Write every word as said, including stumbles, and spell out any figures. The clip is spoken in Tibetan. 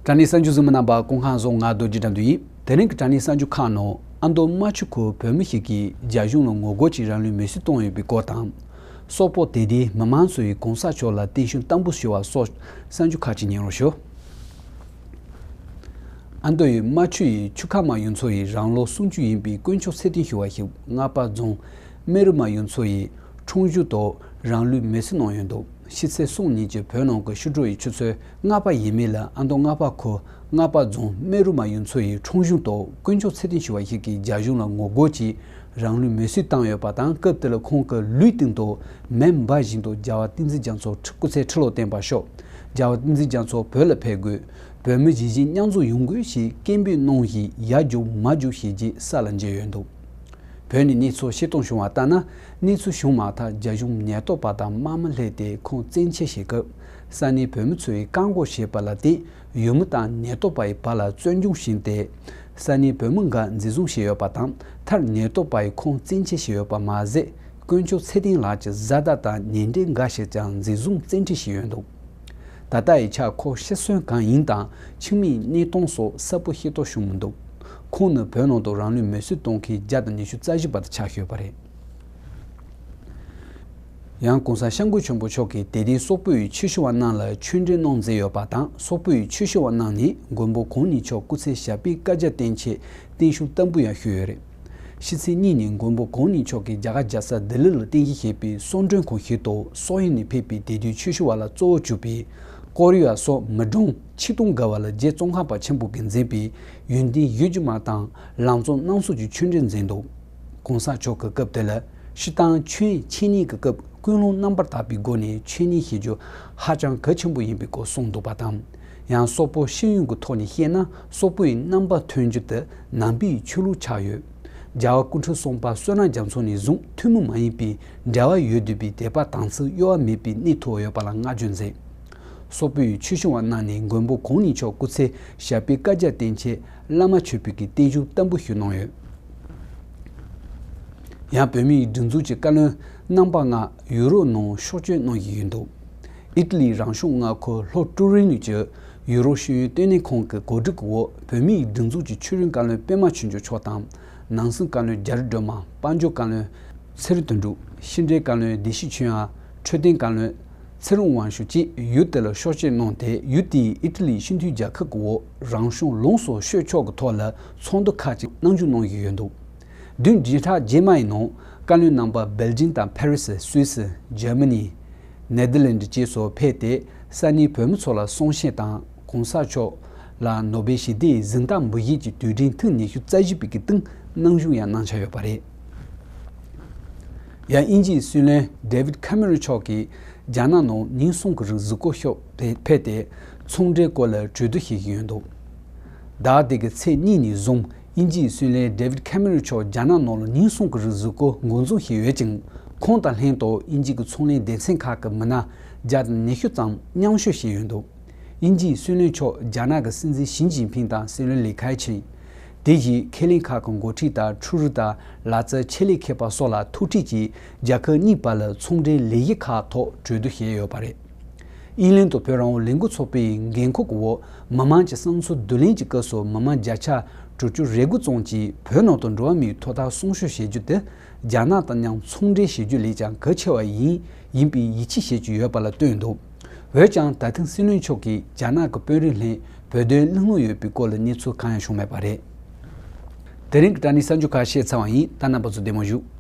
དྲ་གནས་གསར་འགྱུར་གཟིགས་མི་རྣམ་པ་སྐུ་ཁམས་བཟང་། ང་རྡོ་རྗེ་དགྲ་འདུལ་ཡིན། དེ་རིང་གི་དྲ་གནས་གསར་འགྱུར་ཁག་ནང་ཨ་མདོ་རྨ་ཆུ་ཁུལ་བོད་མི་ཞིག་གིས་རྒྱ་གཞུང་ལ་ངོ་རྒོལ་གྱིས་རང་ལུས་མེར་སྲེག་བཏང་ཡོད་པའི་སྐོར་དང་། སོག་པོ་དད་ལྡན་མི་མང་ཚོ་ཡིས་གོང་ས་མཆོག་ལ་བརྟན་བཞུགས་བསྟར་འབུལ་ཞུ་བ་སོགས་གསར་འགྱུར་ཁག་ཅིག་ཉན་རོགས་ཞུ། ཨ་མདོ་ཡི་རྨ་ཆུ་ཡི་ཆུ་ཁ་མ་ཡུལ་ཚོ་ཡི་རང་ལོ་སུམ་ཅུ་ཡིན་པའི་དཀོན་མཆོག་ཚེ་བརྟན་ཞུ་བ་ཞིག་རྔ་པ་རྫོང་སྨན་རི་མ་ཡུལ་ཚོ་ཡི་ཁྲུང་ཞུ་ཐོག་རང་ལུས་མེར་སྲེག་གནང་ཡོད་འདུག་ཕྱི་ཚེས་གསུམ་ཉིན་གྱི་བོད་ནང་གི་ཕྱི་དྲོ་ཡི་ཆུ་ཚོད་ལྔ་པ་ཡས་མས་ལ་ཨ་མདོ་རྔ་པ་ཁུལ་རྔ་པ་རྫོང་སྨན་རི་མ་ཡུལ་ཚོ་ཡི་ཁྲུང་ཞུ་ཐོག་དཀོན་མཆོག་ཚེ་བརྟན་ཞུ་བ་ཞིག་གིས་རྒྱ་གཞུང་ལ་ངོ་རྒོལ་གྱིས་རང་ལུས་མེར་སྲེག་བཏང་ཡོད་པ་དང་། སྐབས་དེ་ལ་ཁོང་གི་ལུས་སྟེང་དུ་མེ་འབར་བཞིན་དུ་རྒྱལ་བ་བསྟན་འཛིན་རྒྱ་མཚོ་སྐུ་ཚེ་ཁྲི་ལོ་བརྟན་པར་ཤོག་རྒྱལ་བ་བསྟན་འཛིན་རྒྱ་མཚོ་བོད་ལ་ཕེབས་དགོས། བོད་མི་གཞིས་བྱེས་མཉམ་འཛོམས་ཡོང་དགོས་ཞེས་སྐད་འབོད་གནང་བཞིན་ཡར་རྒྱུགས་མར་རྒྱུགས་བྱས་རྗེས་ས་ལ་འགྱེལ་ཡོད་འདུག་བོད་ནས་གནས་ཚུལ་ཤེས་རྟོགས་བྱུང་བ་ལྟར་ན། གནས་ཚུལ་བྱུང་མ་ཐག་རྒྱ་གཞུང་ཉེན་རྟོག་པ་དང་དམག་མི་སླེབས་ཏེ་ཁོང་བཙན་ཁྱེར་བྱེད་སྐབས། ས་གནས་བོད་མི་ཚོས་བཀག་འགོག་བྱས་པ་ལ་བརྟེན། ཡུལ་མི་དང་ཉེན་རྟོག་པ་ཡི་བར་ལ་རྩོད་འགྲན་བྱུང་སྟེ། ས་གནས་བོད་མི་འགའ་འཛིན་བཟུང་བྱས་ཡོད་པ་དང་། མཐར་ཉེན་རྟོག་པ་ཡིས་ཁོང་བཙན་ཁྱེར་བྱས་ཡོད་པ་མ་ཟད། དཀོན་མཆོག་ཚེ་བརྟན་ལགས་ཀྱི་བཟའ་ཟླ་དང་ཉེ་འབྲེལ་འགའ་ཞིག་ཀྱང་འཛིན་བཟུང་བཙན་ཁྲིད་བྱས་ཡོད་འདུག་ད་ལྟ་ཡི་ཆར་ཁོ་ཤི་གསོན་གང་ཡིན་དང་ཁྱིམ་མིའི་གནས་སྟངས་སོགས་གསལ་པོ་ཤེས་རྟོགས་བྱུང་མི་འདུག་ཁོང་ནི་བོད་ནང་དུ་རང་ལུས་མེར་སྲེག་གཏོང་མཁན་བརྒྱ་དང་ཉི་ཤུ་རྩ་བཞི་པ་དེ་ཆགས་ཡོད་པ་རེད། ཡང་གོང་ས་སྐྱབས་མགོན་ཆེན་པོ་མཆོག་གིས་དད་ལྡན་སོག་པོ་ཡི་ཆོས་ཞུ་བ་རྣམས་ལ་ཆོས་འབྲེལ་གནང་མཛད་ཡོད་པ་དང་། སོག་པོ་ཡི་ཆོས་ཞུ་བ་རྣམས་ནས་མགོན་པོ་གང་ཉིད་མཆོག་སྐུ་ཚེ་ཞབས་པད་བསྐལ་བརྒྱར་བརྟན་ཆེད་བརྟན་བཞུགས་བསྟར་འབུལ་ཡང་ཞུས་ཡོད་རེད། ཕྱི་ཚེས་གཉིས་ཉིན་མགོན་པོ་གང་ཉིད་མཆོག་གིས་རྒྱ་གར་རྒྱལ་ས་ལྡི་ལི་ལ་རྟེན་གཞི་བྱས་པའི་གསོལ་མགྲོན་ཁང་ཞིག་ཏུ་སོག་ཡུལ་ནས་ཕེབས་པའི་དད་ལྡན་ཆོས་ཞུ་བ་ལ་གཙོ་བོ་གྱུར་པའི་ཀོ་རི་ཡ་སོག་མི་གྲངས་ཆིག་སྟོང་བརྒལ་བ་ལ་རྗེ་ཙོང་ཁ་པ་ཆེན་པོ་གིས་མཛད་པའི་ཡོན་ཏན་གཞིར་གྱུར་མ་དང་ལམ་གཙོ་རྣམ་གསུམ་གྱི་ཆོས་འབྲེལ་མཛད་འདུག་གོང་ས་མཆོག་གིས་སྐབས་དེ་ལ་སྤྱིར་བཏང་ཆོས་འཆད་ཉན་གྱི་སྐབས་ཀུན་སློང་རྣམ་པར་དག་པའི་སྒོ་ནས་ཆོས་ཉན་བྱེད་རྒྱུ་ཧ་ཅང་གལ་ཆེན་པོ་ཡིན་པའི་སྐོར་གསུངས་འདུག་པ་དང་། ཡང་སོག་པོ་ཤེས་ཡོན་གྱི་ཐོག་ནས་བཤད་ན། སོག་པོ་ཡི་རྣམ་པ་ཐོན་རྒྱུ་དེ་ནང་པའི་ཆོས་ལུགས་ཆགས་ཡོད། རྒྱལ་བ་སྐུ་ཕྲེང་གསུམ་པ་བསོད་ནམས་རྒྱ་མཚོ་ནས་བཟུང་ཐུན་མོང་མ་ཡིན་པའི་འབྲེལ་བ་ཡོད་བསྡད་པའི་དད་པ་དམ་ཚིག་གཡོ་བ་མེད་པའི་གནས་ཐུབ་ཡོད་པ་ལ་བསྔགས་བརྗོད་མཛད། སོག་པོའི་ཆོས་ཞུ་བ་རྣམས་ནས་མགོན་པོ་གང་ཉིད་མཆོག་སྐུ་ཚེ་ཞབས་པད་བསྐལ་བརྒྱར་བརྟན་ཆེད་བླ་མ་མཆོད་འབུལ་གྱི་བརྟན་བཞུགས་བསྟར་འབུལ་ཞུས་གནང་ཡོད། ཡང་བོད་མིའི་སྒྲིག་འཛུགས་ཀྱི་བཀའ་བློན་རྣམ་པ་ལྔ་ཡུ་རོབ་ནང་གཤོག་བཅོས་གནང་བཞིན་ཡོད་འདུག་ཨི་ཊ་ལིའི་རང་སྐྱོང་མངའ་ཁུལ་ལྷོ་ཀྲུ་རིན་གྱི་ཡུ་རོབ་ཤེས་ཡོན་ལྟེ་གནས་ཁང་གི་གོ་སྒྲིག་གི་འོག་བོད་མིའི་སྒྲིག་འཛུགས་ཀྱི་ཆོས་རིག་བཀའ་བློན་པད་མ་ཆོས་འབྱོར་མཆོག་དང་། ནང་སྲིད་བཀའ་བློན་རྒྱ་རི་སྒྲོལ་མ། དཔལ་འབྱོར་བཀའ་བློན་ཚེ་རིང་དོན་གྲུབ། ཕྱི་འབྲེལ་བཀའ་བློན་བདེ་སྐྱིད་ཆོས་དབྱངས། འཕྲོད་བསྟེན་བཀའ་བློན་ཚེ་རིང་དབང་ཕྱུག་བཅས་ཡུལ་དེ་ལ་གཤོག་བཅོས་གནང་སྟེ། ཡུལ་དེའི་ཨི་ཊ་ལིའི་སྤྱི་མཐུན་རྒྱལ་ཁབ་ཀྱི་འོག་རང་སྐྱོང་ལོངས་སུ་སྤྱོད་ཕྱོགས་ཀྱི་ཐོག་ལ་ཚོགས་འདུ་ཁག་ཅིག་གནང་འཇུག་གནང་བཞིན་ཡོད་འདུག་བདུན་བརྒྱ་ཐམ་རྗེས་མ་ཡི་ནང་བཀའ་བློན་རྣམ་པ་སྦེལ་ཇིམ་དང་ཕ་རི་སི། སུད་སི། འཇར་མ་ནི། ནེ་དར་ལེན་ཌི་བཅས་སུ་ཕེབས་ཏེ། ས་གནས་བོད་མི་ཚོ་ལ་གསུང་བཤད་དང་། གོང་ས་མཆོག་ལ་ནོ་སྦེལ་ཞི་བདེའི་གཟེངས་རྟགས་འབུལ་བཞེས་ཀྱི་དུས་དྲན་ཐེངས་ཉི་ཤུ་རྩ་བཞི་པའི་གི་སྟེང་གནང་བཞུགས་ཡང་གནང་འཆར་ཡོད་པ་རེད། ཡང་དབྱིན་ཇིའི་སྲིད་བློན་ཌེ་ཝིད་ཁེ་མེ་རོན་མཆོག་གིས་རྒྱ་ནག་ནང་ཉེན་སྲུང་གི་རིགས་གཟིགས་སྐོར་ཤོག་ཕེབས་ཏེ། ཚོང་འབྲེལ་སྐོར་ལ་གྲོས་བསྡུར་བྱེད་བཞིན་ཡོད་འདུག་ཟླ་འདི་གི་ཚེས་གཉིས་ནས་བཟུང་དབྱིན་ཇིའི་སྲིད་བློན་ཌེ་ཝིད་ཁེ་མེ་རོན་མཆོག་རྒྱ་ནག་ནང་ལ་ཉེན་སྲུང་གི་རིགས་གཟིགས་སྐོར་འགོ་འཛུགས་བྱས་ཡོད་ཅིང་། ཁོང་དང་ལྷན་དུ་དབྱིན་ཇི་གི་ཚོང་ལས་སྡེ་ཚན་ཁག་གི་མི་སྣ་བརྒྱ་དང་ཉི་ཤུ་ཙམ་མཉམ་ཞུགས་བྱས་ཡོད་འདུག་དབྱིན་ཇིའི་སྲིད་བློན་མཆོག་རྒྱ་ནག་གི་སྲིད་འཛིན་ཞི་ཅིན་ཕིང་དང་སྲིད་བློན་ལི་ཁེ་ཆིང་། དེ་བཞིན་ཁས་ལེན་ཁག་གི་འགོ་ཁྲིད་དང་འཕྲུལ་རིག་དང་ལག་རྩལ་ཆེད་ལས་མཁས་པ་སོགས་ལ་ཐུག་འཕྲད་ཀྱིས། རྒྱལ་ཁབ་གཉིས་བར་ལ་ཚོང་འབྲེལ་ལས་གཞི་ཁག་ཐོག་གྲོས་བསྡུར་བྱས་ཡོད་པ་རེད། ཨིན་ལན་དུ་བོད་རང་དབང་ལས་འགུལ་ཚོགས་པའི་འགན་འཁུར་གྱི་འོག་མི་མང་གི་བསམ་ཚུལ་བསྡུ་ལེན་གྱི་སྐབས་སུ། མི་མང་བརྒྱ་ཆ་དྲུག་ཅུ་རེ་དགུ་ཙམ་གྱིས་བོད་ནང་དུ་འགྲོ་བ་མིའི་ཐོབ་ཐང་སྲུང་སྐྱོབ་བྱེད་རྒྱུ་དེ། རྒྱ་ནག་དང་མཉམ་ཚོང་འབྲེལ་བྱེད་རྒྱུ་ལས་ཀྱང་གལ་ཆེ་བ་ཡིན། ཡིན་པའི་ཡིད་ཆེས་བྱེད་ཀྱི་ཡོད་པ་ལ་བསྟན་འདུག་འོན་ཀྱང་། ད་ཐེངས་སྲིད་བློན་མཆོག་གིས་རྒྱ་ནག་གི་དཔོན་རིགས་ལྷན་བོད་དོན་གླེང་སློང་ཡོད་པའི་སྐོར་ལ་གནས་ཚུལ་གང་ཡང་བྱུང་མེད་པ་རེད། དེ་རིང་གི་དྲ་གནས་གསར་འགྱུར་ཁག་བཤད་ཚར་བ་ཡིན། ད་རྣམ་པ་ཚོ་བདེ་མོ་བཞུགས།